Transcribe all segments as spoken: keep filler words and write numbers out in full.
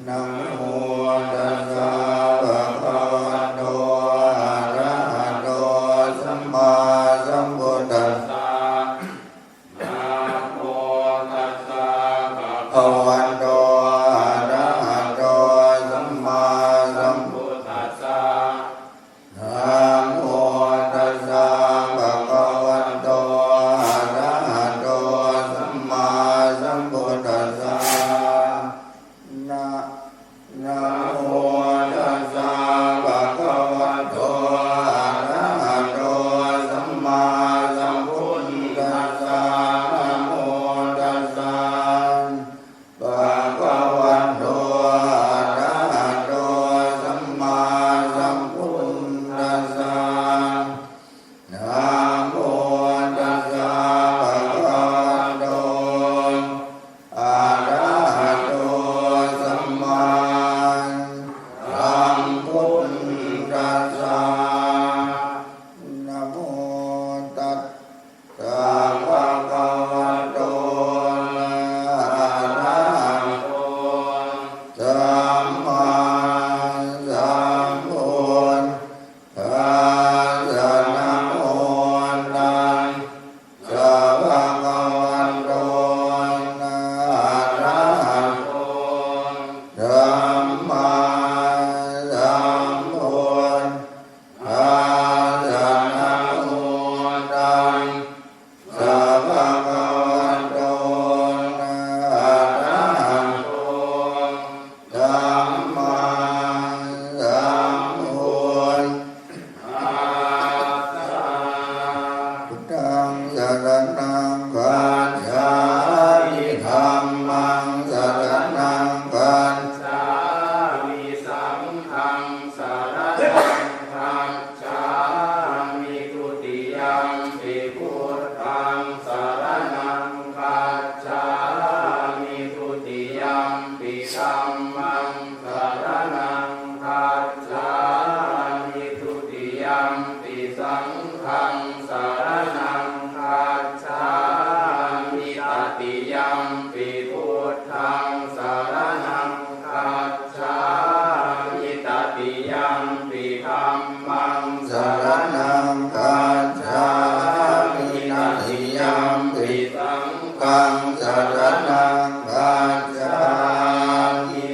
Namo tassa bhagavato arahato sammāsambuddhassa. Namo tassa bhagavato arahato sammāsambuddhassa. Namo tassa bhagavato arahato sammāsambuddhassa. Na, namo tassa bhagavato arahato sammāsambuddhassa. Namo tassa bhagavato arahato sammāsambuddhassa. Namo tassa bhagavato arahato sammāsambuddhassa. Namo tassa bhagavato arahato sammāsambuddhassa. Namo tassa bhagavato arahato sammāsambuddhassa. Namo tassa bhagavato arahato sammāsambuddhassa. Buddhaṃ saraṇaṃ gacchāmi. Dhammaṃ saraṇaṃ gacchāmi. Saṅghaṃ saraṇaṃ gacchāmi. Dutiyampi buddhaṃ saraṇaṃ gacchāmi. Dutiyampi dhammaṃ saraṇaṃ gacchāmi. Dutiyampi saṅghaṃ saraṇaṃ gacchāmi. Tatiyampi buddhaṃ saraṇaṃ gacchāmi. Tatiyampi dhammaṃ saraṇaṃ gacchāmi. Tatiyampi saṅghaṃ saraṇaṃ gacchāmi.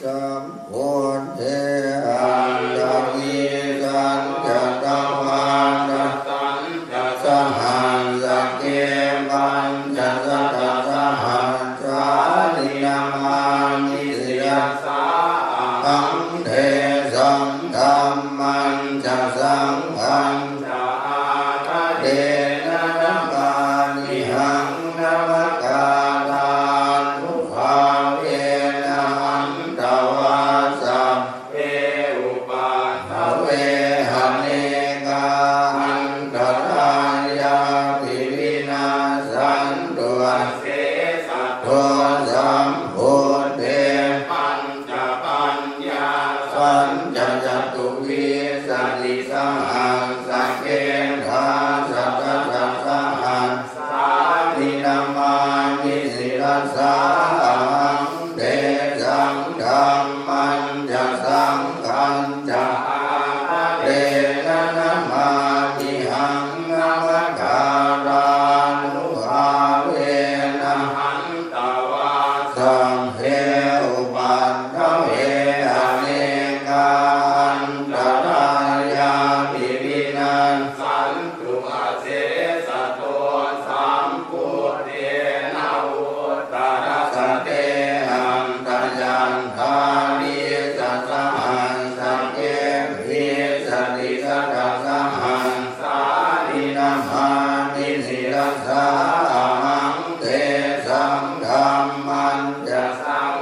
Sambuddhe aṭṭhavīsañca dvādasañca sahassake pañcasatasahassāni namāmi sirasā ahaṃ. Tesaṃ dhammañca saṅghañca ādarena namāmihaṃ. Namakārānubhāvena hantvā sabbe upaddave anekā antarāyāpi vinassantu asesato. Sambuddhe pañcapaññāsañca catuvīsatisahassake dasasatasahassāni namāmi sirasā ahaṃ. Tesaṃ dhammañca saṅghañca ādarena namāmihaṃ. Namakārānubhāvena hantvā sabbe upaddave anekā antarāyāpi vinassantu asesato. Sambuddhe navuttarasate aṭṭhacattāḷīsasahassake vīsatisatasahassāni namāmi sirasā ahaṃ. Tesaṃ dhammañca saṅ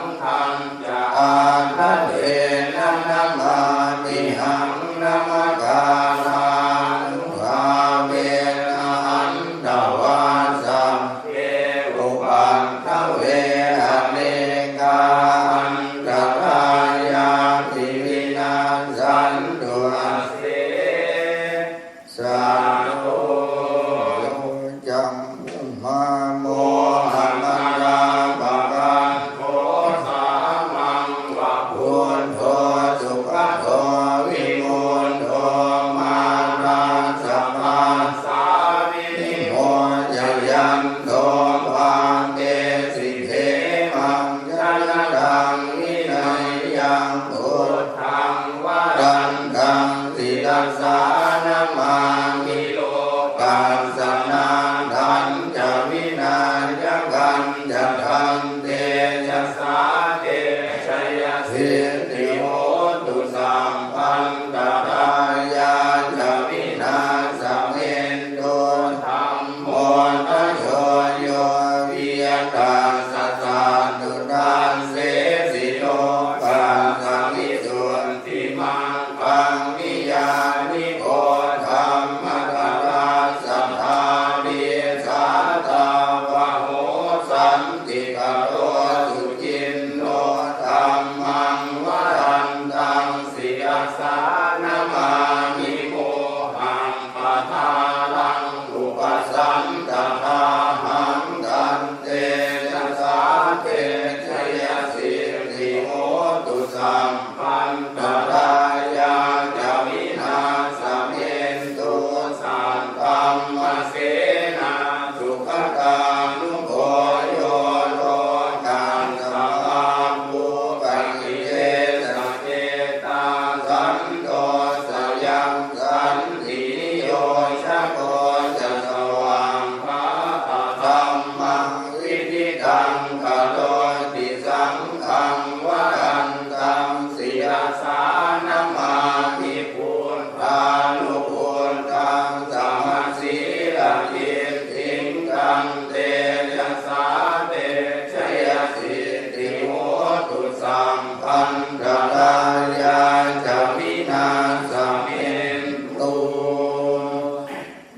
antarāyā ca vināsamentu. Saddhammasenā sugatānugo yo lokassāti pāpūpakilesajetā santo sayaṃ santiniyojako ca svākkhātadhammaṃ viditaṃ karoti saṅghaṃ vadantaṃ sirasā namāmi buddhānubuddhaṃ samasīladiṭṭhiṃ. Tantejasā te jayasiddhi hotu sabbantarāyā ca vināsamentu.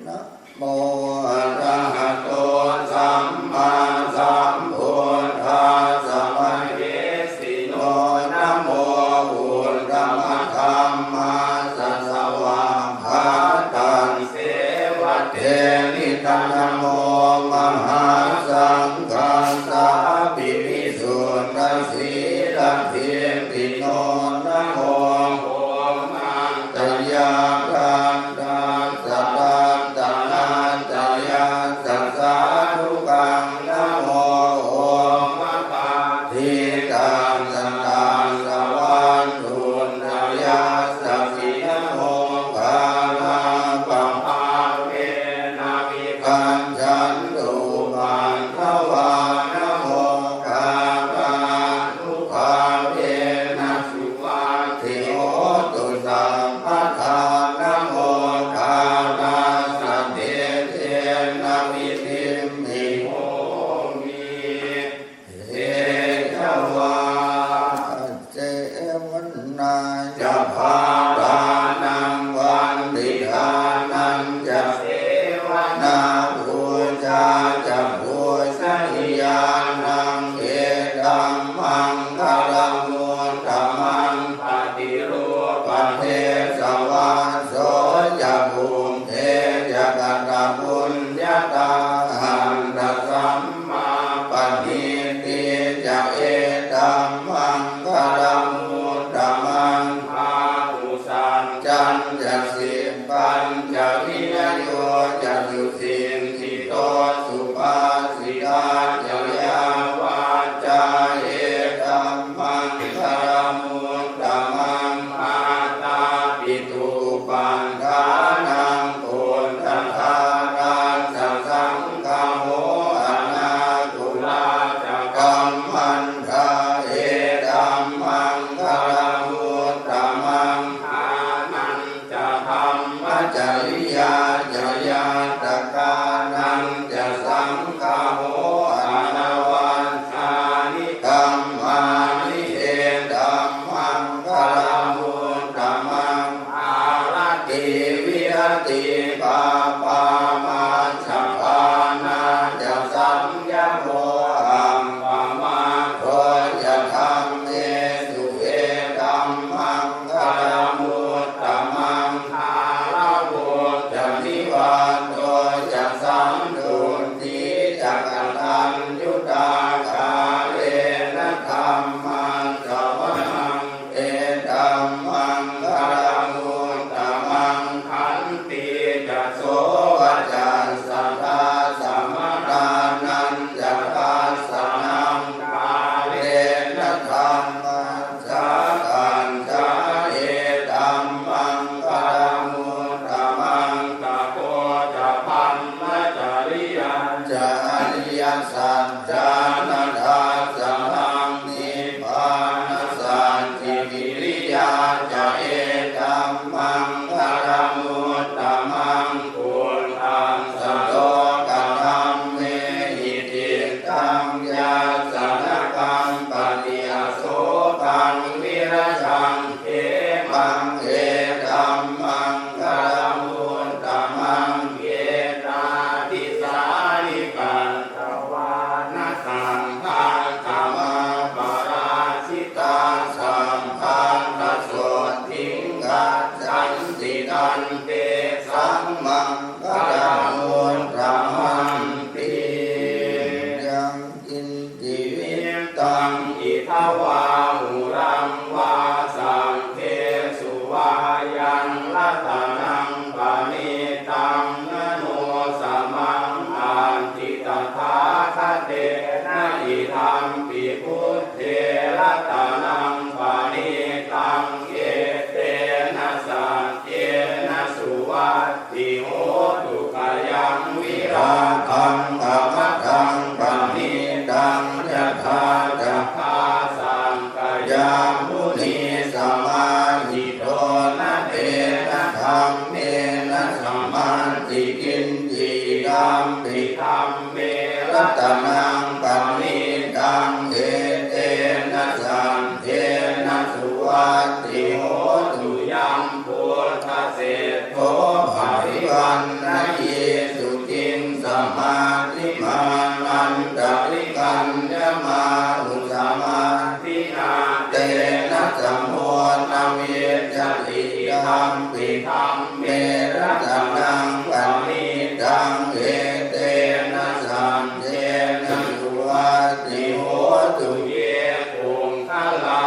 Namo arahato sammāsambuddhassa mahesino. Namo uttamadhammassa svākkhātasseva tenidha. Namo mahāsaṅghassāpi visuddhasīladiṭṭhino. Namo omātyāraddha ssaratanāttayassa sādhukaṃ. Namo omakātītassa tassa vatthuttayassapi. Namokārappabhāvena vigacchantu upaddavā. Namokārānubhāvena suvatthi hotu sabbadā. Namokārassa tejena vidhimhi homi tejavā. Asevanā ca bālānaṃ paṇḍitānañca sevanā pūjā ca pūjanīyānaṃ etammaṅgalamuttamaṃ. Paṭirūpadesavāso ca pubbe ca katapuññatā attasammāpaṇidhi ca etammaṅgalamuttamaṃ. Dhātusaccāñca sippañca vinayo ca susikkhi to subhāsitā ca yā vācā etammaṅgalamuttamaṃ. Mātāpituupaṭṭhānaṃ puttadārassa saṅgaho anākulā ca kammantā etammaṅgalamuttamaṃ. Dānañ ca dhammacariyā ca ñātakānañca saṅgaho anavajjāni kammāni etammaṅgalamuttamaṃ. Āratī viratī pāpā majjapānā ca saṃ yamo appamādo ca dhammesu etammaṅgalamuttamaṃ. Gāravo ca nivāto ca santuṭṭhī ca kataññutā kālena dhammassavanaṃ etammaṅgalamuttamaṃ. Khantī ca sovacassatā samaṇānañca dassanaṃ kālena dhammasākacchā etammaṅgalamuttamaṃ. Tapo ca brahmacariyañca ariyasac cāna dassanaṃ nibbānasacchikiriyā ca etammaṅgalamuttamaṃ. Phuṭṭhassa lokadhammehi cittaṃ yassa na kampati asokaṃ virajaṃ khemaṃ etammaṅgalamuttamaṃ. Etādisāni katvāna sabbatthamaparājitā sabbattha sotthiṃ gacchanti tantesaṃ maṅgalamuttamanti. Yaṅkiñci vittaṃ idha vā huraṃ vā saṅ samo na vijjati idampi dhamme ratanaṃ paṇītaṃ etena saccena suvatthi hotu. Ye puggala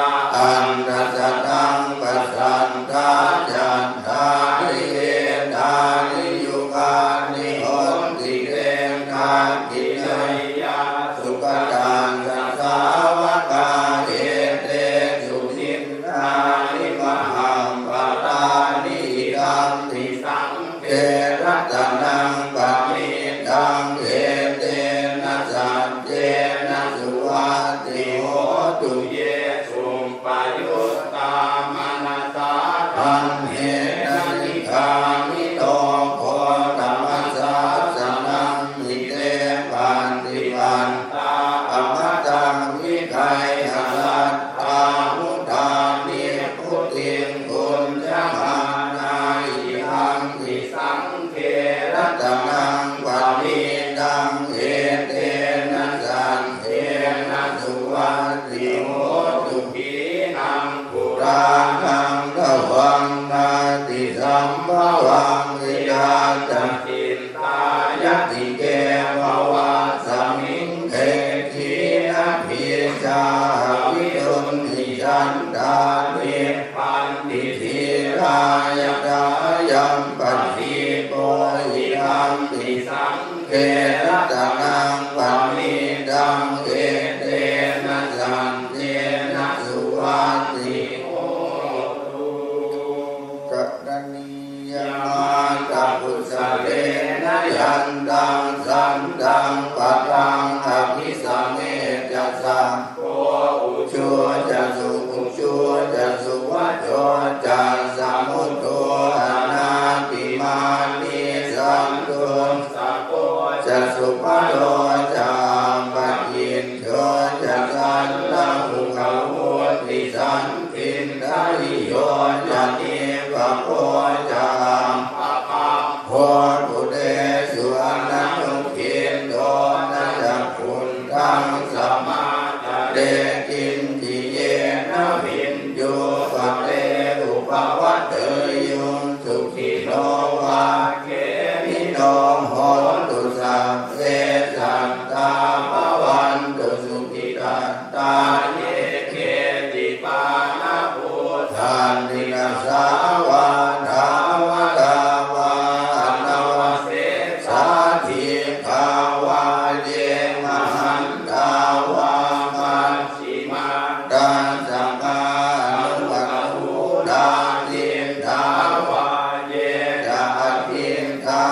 aṭṭha sataṃ pasaṭṭhā cattāri etāni yugāni honti te dakkhiṇeyyā sugatassa sāvakā etesu dinnāni mahapphalāni idampi saṅghe ratanaṃ paṇītaṃ etena saccena suvatthi hotu. Ye suppayuttā manasā daḷhena nikkāmino gotamasāsanamhi te pattipattā amataṃ vigayha laddhā mudhā nibbutiṃ bhuñjamānā idampi saṅghe ratanaṃ paṇītaṃ etena saccena suvatthi hotu. Khīṇaṃ purāṇaṃ navaṃ natthi sambhavaṃ, virattacittāyatike bhavasmiṃ te khīṇabījā aviruḷhichandā nibbanti dhīrā yathāyampadīpo idampi saṅghe ratanaṃ paṇītaṃ etena saccena suvatthi hotu. Karaṇīyamatthakusalena yantaṃ santaṃ padaṃ abhisamecca sakko ujū ca suhujū ca suvaco cassa mudu anatimānī santussako ca subharo ca appakicco ca sallahukavutti sandhindriyo ca nipako ca appagabbho kulesu ananugiddho. Na ca khuddaṃ samācare kiñci yena viññū pare upavadeyyuṃ. Sukhino vā khemino hontu sabbe sattā bhavantu sukhitattā. Ye keci pāṇabhūtatthi tasā vā thāvarā vā anavasesā dīghā vā ye mahantā vā majjhimā rassakā aṇukathūlā diṭṭhā vā ye ca adiṭṭhā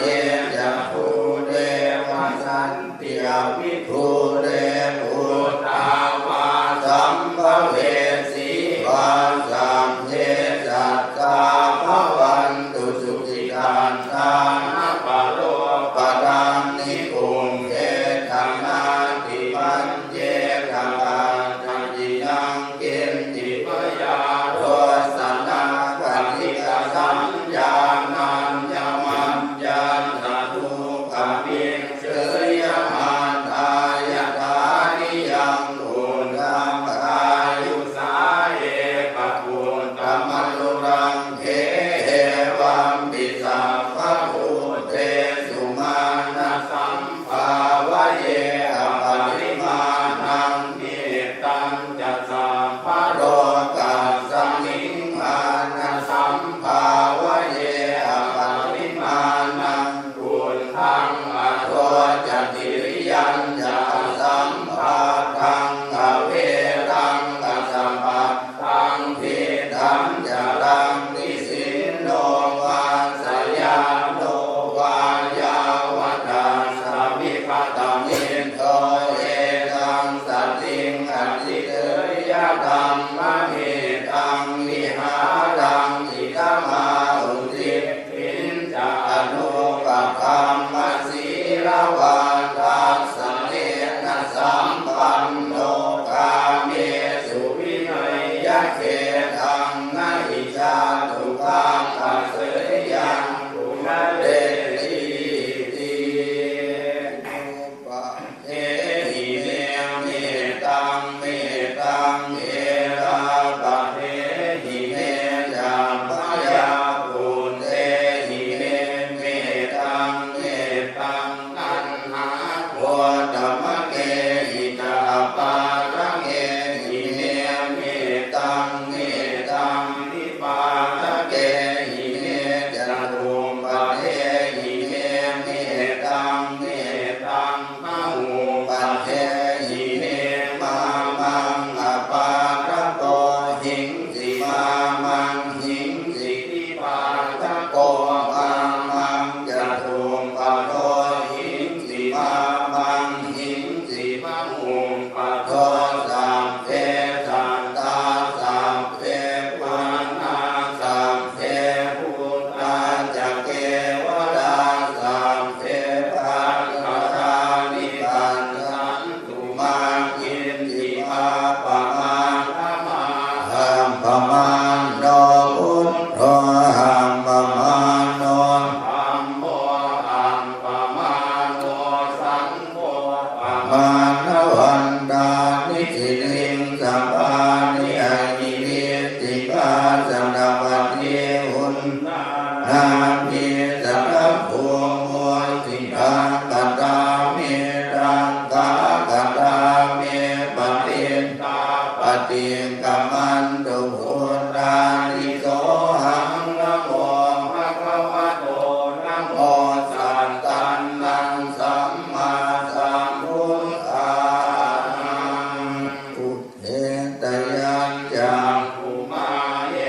ye ca dūre vasanti avidūre bhūtā vā sambhavesī vā sabbe sattā bhavantu sukhitattā. Na paro paraṃ nikubbetha nātimaññetha katthaci naṃ mettaṃ, mettaṃ dvipādakehi me catuppadehi me mettaṃ, mettaṃ bahuppadehi me, mā maṃ apādapo hiṃsi, mā maṃ hiṃsi dvipādako, mā maṃ catuppado hiṃsi, mā maṃ hiṃsi bahupado. Sabbe sattā, sabbe pāṇā, sabbe bhūtā ca kevalā, sabbe bhadrāni passantu, mā kiñci pāpamāgamā. Appamāṇo buddho, appamāṇo dhammo, appamāṇo saṅgho, pamāṇavantāni siriṃsapāni, agirisikharataṭī uṇṇānābhī sarabū mūsikhaṭṭhakā me rakkhākatā me parittā, paṭikkamantu bhūtāni. Sohaṃ namo bhagavato, namo sattannaṃ sammāsambuddhānaṃ. Udetayañcakkhumā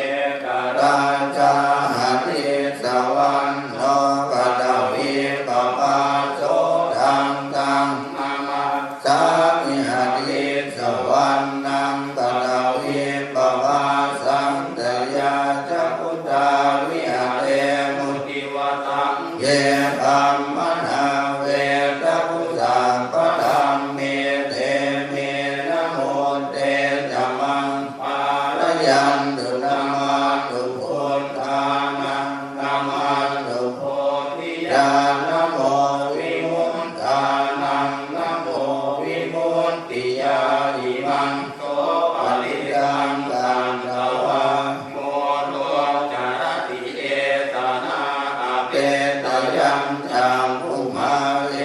ekarājā harissavaṇṇo paṭhavippabhāso, taṃ taṃ namassāmi harissavaṇṇaṃ paṭhavippabhāsaṃ, tayajja guttā viharemu divasaṃ. Ye brāhmaṇā vedagu sabbadhamme, te me namo te ca maṃ pālayantu. Namatthu buddhānaṃ, namatthu bodhiyā, namo vimuttānaṃ, namo vimuttiyā. Imaṃ so parittaṃ katvā moro carati esanā. Apetayañcakkhumā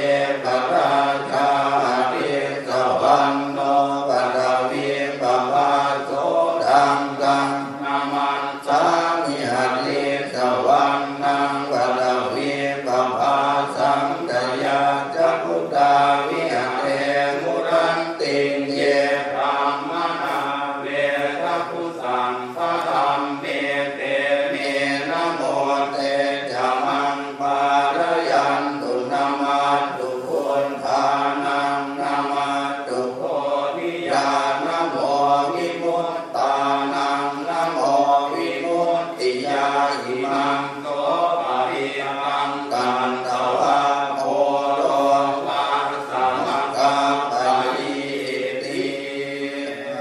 ekarājā harissavaṇṇo paṭhavippabhāso, taṃ taṃ namassāmi harissavaṇṇaṃ paṭhavippabhāsaṃ, tayajja guttā viharemu rattiṃ. Ye brāhmaṇā vedagu sabbadhamme, te me namo te ca maṃ pālayantu. Namatthu buddhānaṃ, namatthu bodhiyā, namo vimuttānaṃ, namo vimuttiyā. Imaṃ so parittaṃ katvā moro vāsamakappayīti.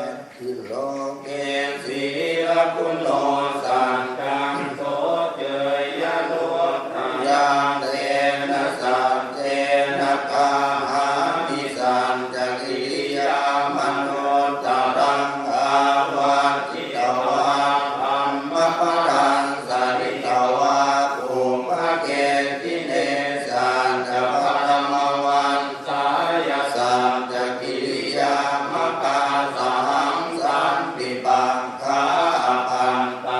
Atthi loke sīlaguṇo saccaṃ soceyyanuddayā, tena saccena kāhāmi saccakiriyamanuttaraṃ. Āvajjitvā dhammabalaṃ saritvā pubbake jine saccabalamavassāya saccakiriyamakāsahaṃ, santi pakkhā apatta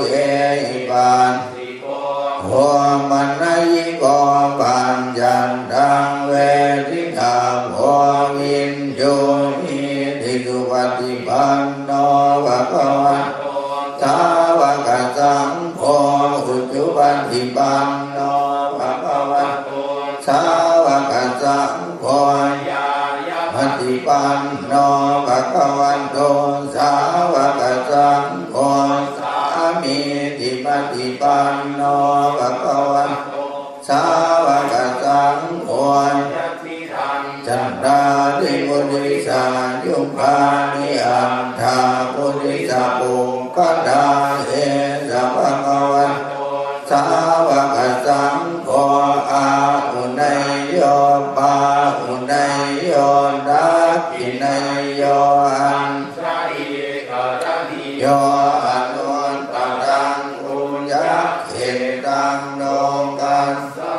ehipassiko opanayiko paccattaṃ veditabbo viññūhīti. Supaṭipanno bhagavato sāvakasaṅgho, ujupaṭipanno bhagavato sāvakasaṅgho, ñāyapaṭipanno bhagavato sāvakasaṅgho, sāmīcipaṭipanno bhagavato sāvakasaṅgho, yadidaṃ cattāri purisayugāni aṭṭha purisapuggalā, esa bhagavato sāvakasaṅgho, āhuneyyo pāhuneyyo dakkhiṇeyyo añjalikaraṇīyo, anuttaraṃ puññakkhettaṃ lokassāti.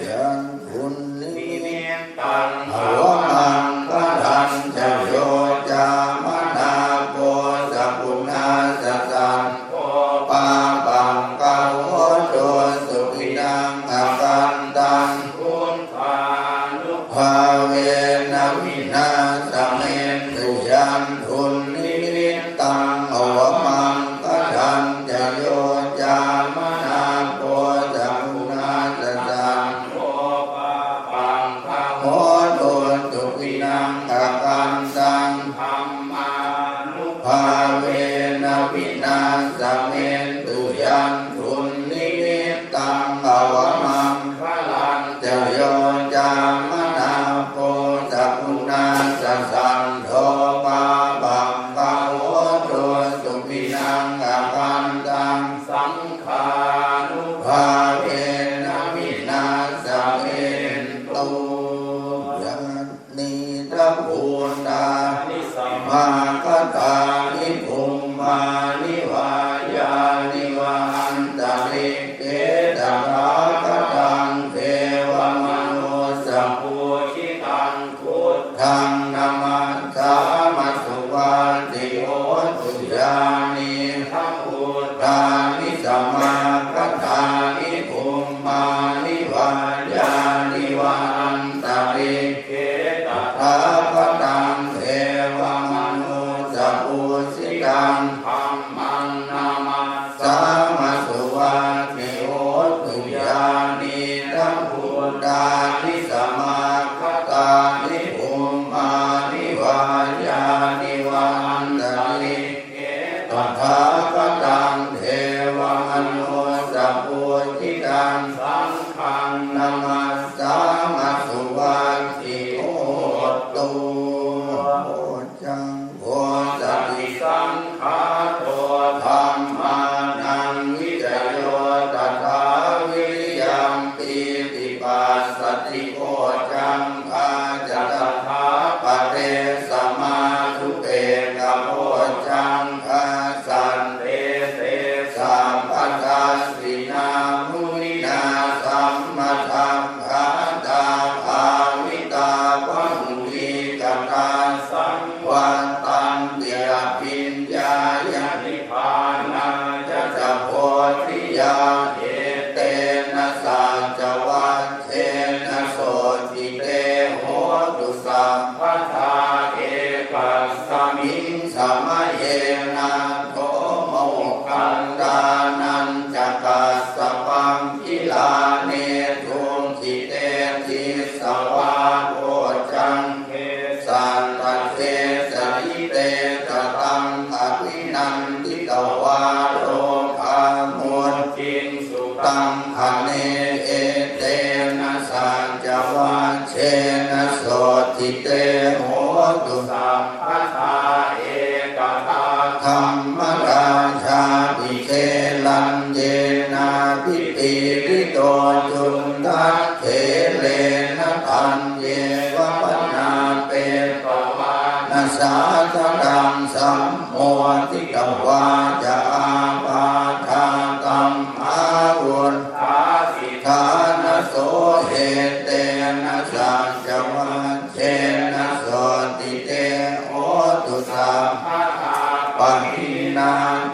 Yaṃ dunnimittaṃ avamaṅgalañca yo cāmanāpo sakuṇassa saddo pāpaggaho dussupinaṃ akantaṃ buddhānubhāvena vināsamentu. Yaṃ dunnimittaṃ avamaṅgalañca yo cāmanāpo sakuṇassa saddo pāpaggaho dussupinaṃ akantaṃ dhammānubhāvena vināsamentu. Yaṃ dunnimittaṃ avamaṅgalañca yo cāmanāpo sakuṇassa saddo pāpaggaho dussupinaṃ akantaṃ saṅghānubhāvena vināsamentu. Yānīdha bhūtāni samāgatāni bhummāni vā yāni va antalikkhe tathāgataṃ devamanussapūjitaṃ buddhaṃ namassāma suvatthi hotu. Yānīdha bhūtāni samāgatāni bhummāni vā yāni va antalikkhe tathāgataṃ devamanussapūjitaṃ dhammaṃ namassāma suvatthi hotu. Yānīdha bhūtāni samāgatāni bhummāni vā yāni va antalikkhe tathāgataṃ devamanussapūjitaṃ saṅghaṃ namassāma suvatthi hotu. Bojjhaṅgo satisaṅkhāto dhammānaṃ vicayo tathā viriyampīti passaddhi bojjhaṅgā ca tathāpare samādhupekkhabojjhaṅgā sattete sabbadassinā muninā sammadakkhātā bhāvitā bahulīkatā saṃvattanti abhiññāya nibbānāya ca bodhiyā. Etena saccavajjena sotthi te hotu sabbadā. Ekasmiṃ samaye nātho moggallānañca kassapaṃ gilāne dukkhite disvā bojjhaṅge satta desayi. Te ca taṃ abhinanditvā rogā mucciṃsu taṅkhaṇe. Etena saccavajjena sotthi te hotu sabbadā. Ekadā dhammarājāpi gelaññenābhipīḷito cundattherena taññeva bhaṇāpetvāna sādaraṃ sammoditvā ca ābādhā tamhā vuṭṭhāsi ṭhānaso. Etena saccavajjena sotthi te hotu sabbadā. Pahīnā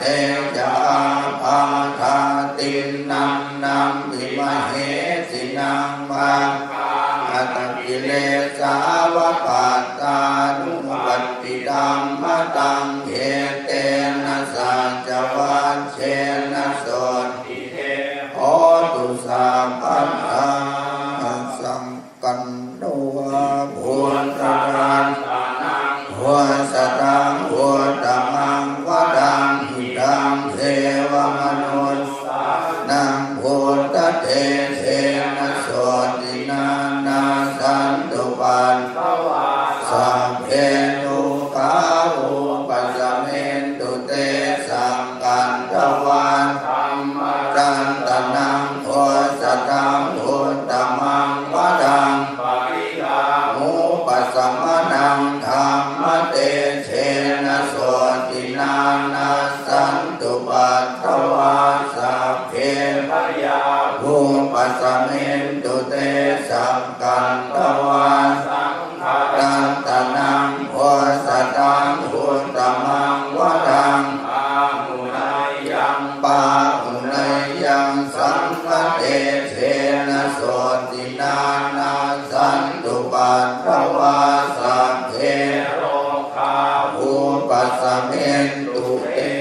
te ca ābādhā tiṇṇannampi mahesinaṃ, maggāhatakilesāva pattānuppattidhammataṃ, etena saccavajjena sotthi te hotu sabbadā. Sakkantvā buddharatanaṃ osathaṃ uttamaṃ varaṃ, hitaṃ devamanussānaṃ, buddhatejena sotthinā, nassantupaddavā sabbe dukkhā vūpasamentu te. Sakkantvā dhammaratanaṃ osathaṃ uttamaṃ varaṃ, pariḷāhūpasamanaṃ, dhammatejena sotthinā, nassantupaddavā sabbe bhayā vūpasamentu te. Sakkantvā saṅgharatanaṃ osathaṃ uttamaṃ varaṃ, āhuneyyaṃ pāhuneyyaṃ, saṅghatejena sotthinā, nassantupaddavā sabbe rogā vūpasamentu te.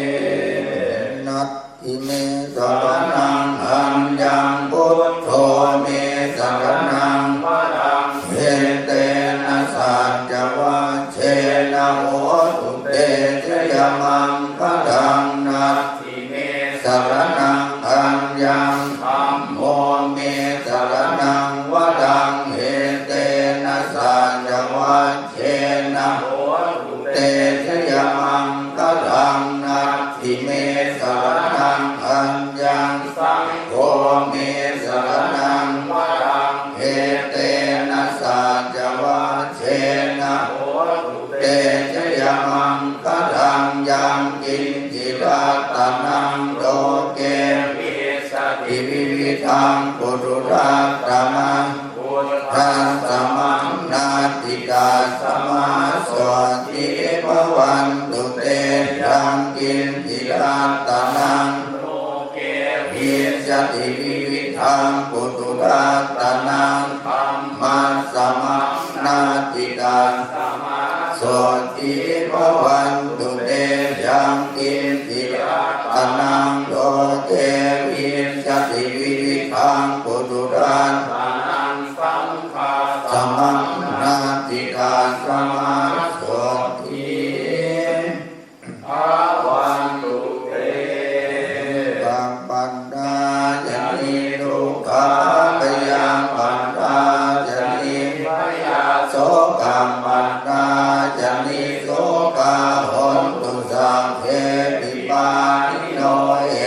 Natthi me saraṇaṃ aññaṃ, buddho me saraṇaṃ varaṃ, etena saccavajjena, hotu te jayamaṅgalaṃ. Natthi me saraṇaṃ aññaṃ, dhammo me saraṇaṃ varaṃ, etena saccavajjena, hotu te jayamaṅgalaṃ. Natthi me saraṇaṃ aññaṃ, saṅgho me saraṇaṃ varaṃ, etena saccavajjena, hotu te jayamaṅgalaṃ. Yaṅkiñci ratanaṃ loke vijjati vividhaṃ puthu, ratanaṃ buddhasamaṃ natthi, tasmā sotthī bhavantu te. Yaṅkiñci ratanaṃ loke vijjati vividhaṃ puthu, ratanaṃ dhammasamaṃ natthi, tasmā sotthī bhavantu te. Yaṅkiñci ratanaṃ loke vijjati vividhaṃ puthu, ratanaṃ saṅghasamaṃ natthi, tasmā sotthī bhavantu te. Dukkhappattā ca niddukkhā, bhayappattā ca nibbhayā, sokappattā ca nissokā, hontu sabbepi pāṇino.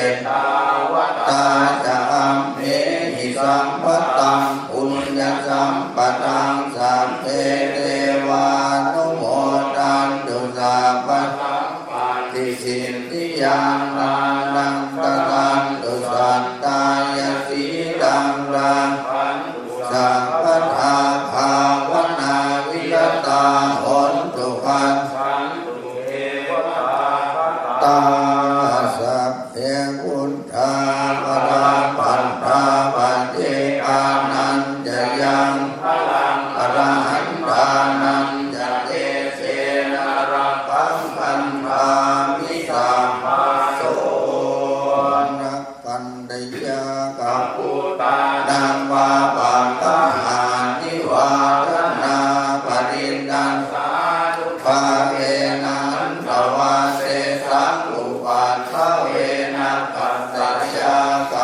Ettāvatā ca amhehi sambhataṃ puññasampadaṃ, sabbe devānumodantu sabbasampattisiddhiyā. Dānaṃ dadantu saddhāya, sīlaṃ rakkhantu sabbadā, bhāvanābhiratā hontu, gacchantu devatāgatā. Sabbe buddhā balappattā, paccekānañca yaṃ balaṃ, arahantānañca tejena, rakkhaṃ bandhāmi sabbaso. Nakkhattayāgabhūtānaṃ, vā paggaṇhāni vā raṇāparittasānu, bhāvena hantvā tesaṃ upaddave. Nakkhattayāga